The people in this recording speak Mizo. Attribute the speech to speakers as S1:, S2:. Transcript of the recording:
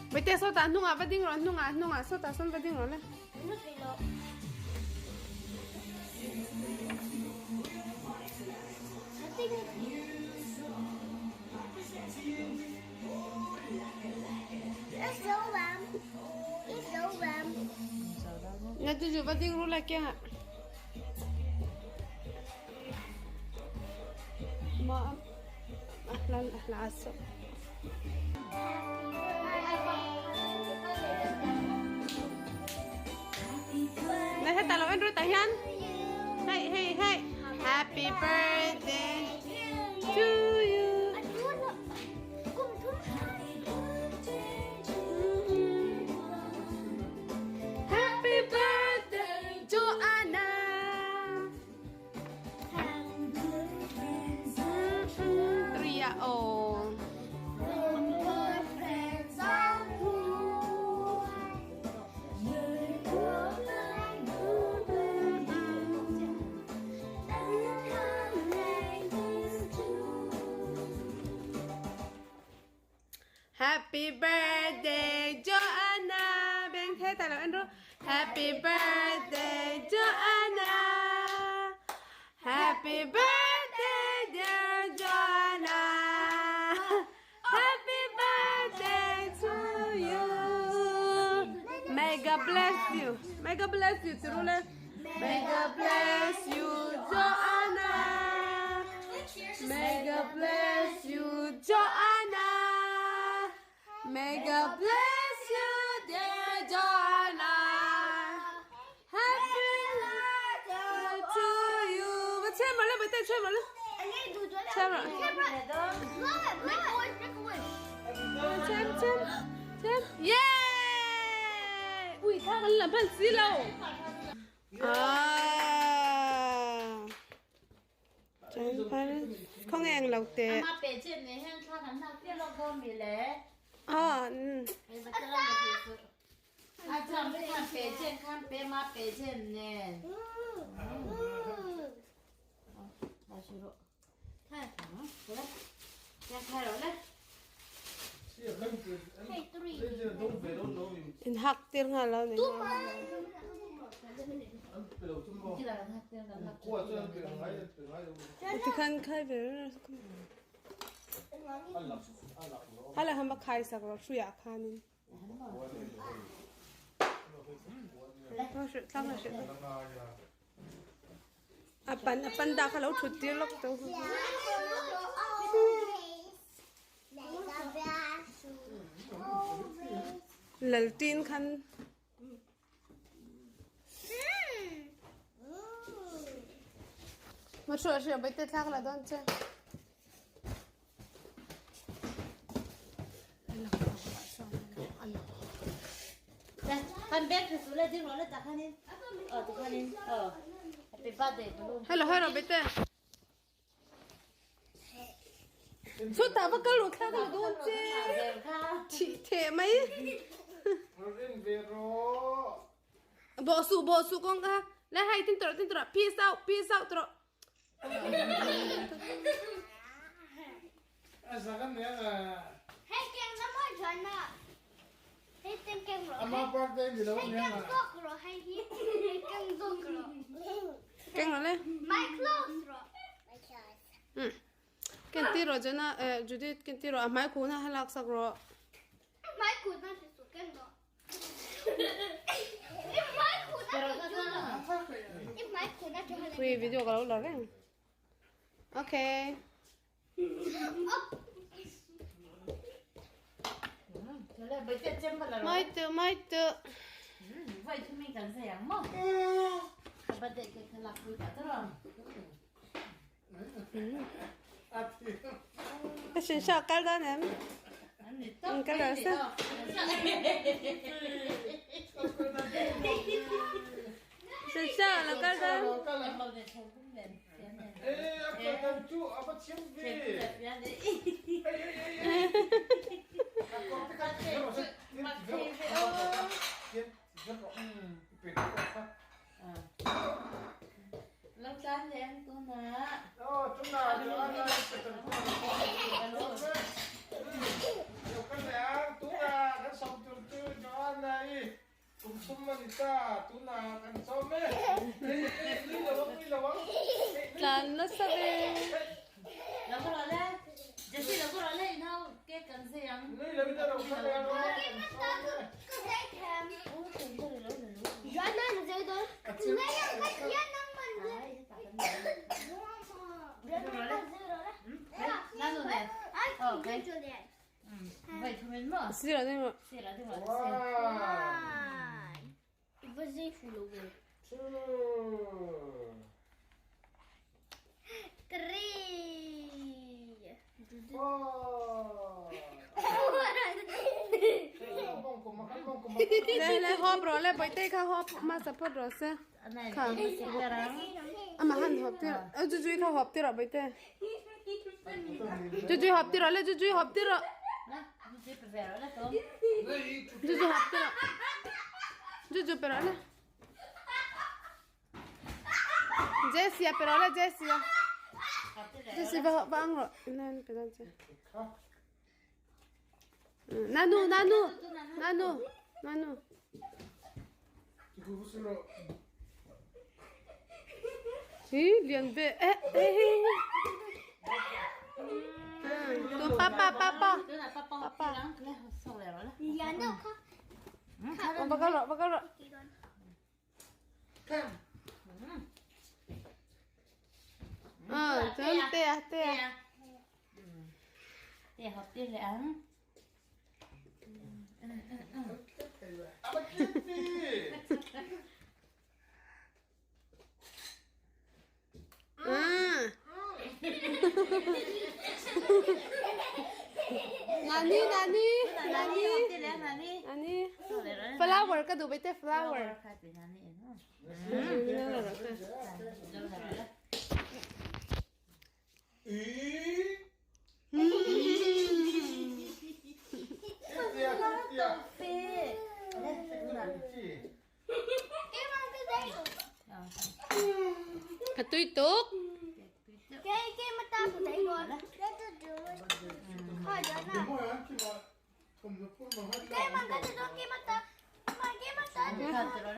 S1: Bawihte sawtah hnungah va ding rawh hnungah hnungah sawtah sawn va ding rawh le. Nga chu chu va ding ru la kia. Ma ahlan ahla so. Na heta lo en ru ta hian. Hey hey hey. Happy birthday to you. Happy birthday Joanna. Tria o. Happy birthday Joanna. Beng the ta lo en ru. Happy birthday Joanna. Happy birthday dear Joanna. Happy birthday to you. May God bless you. May God bless you Tirule. May God bless you Joanna. May God bless you Joanna. May God bless you dear Joanna. Happy birthday to you. Va che mà lên, tay che mà lên. Che mà. Chem chem chem. Yeah! Ui, thang an làm hman si lo. Ah. Chuan phal khawnge ang lo teh. Ah, um. In hak tir nghal lo ni. Tikhan khai ve Hala hama khai sak ro hruiah khanin. A pan a pan dah kha lo thut tir lawk tawh. Laltin khan Ma hruah hriah bai te thlak la dawn che. Hello hello bete. Chutah va kal rawh thla ka la dawn che. Thih theh mai. Bawh suh bawh suh kawng kha. Le hei tin tawrh tin tawrh peace out peace out tawrh. Keng rawh le. Ken ti rawh Jona eh Judith ken ti rawh a hmai khuh na ha lak sak rawh. Pui video ka lo la reng. Okay. Mai tu mai tu. Ka sin sha kal dan em. Kal dan sa. Sin sha la kal dan. Tlan nasa ve. Sirah ding rawh. Le le hawp rawh le Bawihte kha hawp hmasa phawt rawh se. Kha. Amah han hawp tir rawh. Jujui kha hawp tir rawh Bawihte. Jujui hawp tir rawh le Jujui hawp tir rawh. Juju hawp tir rawh. Juju pe rawh le. Jessie pe rawh le Jessie. Jessie va va ang rawh. Nan pe dawn che. Nanu nanu nanu nanu. Hi lian ve eh eh. Tu papa papa. Papa. Va kal rawh va kal rawh. Chuan te a te a.
S2: Te hawp tir leh ang.
S1: Nani nani nani nani flower ka duh bai te flower. A tui tuk.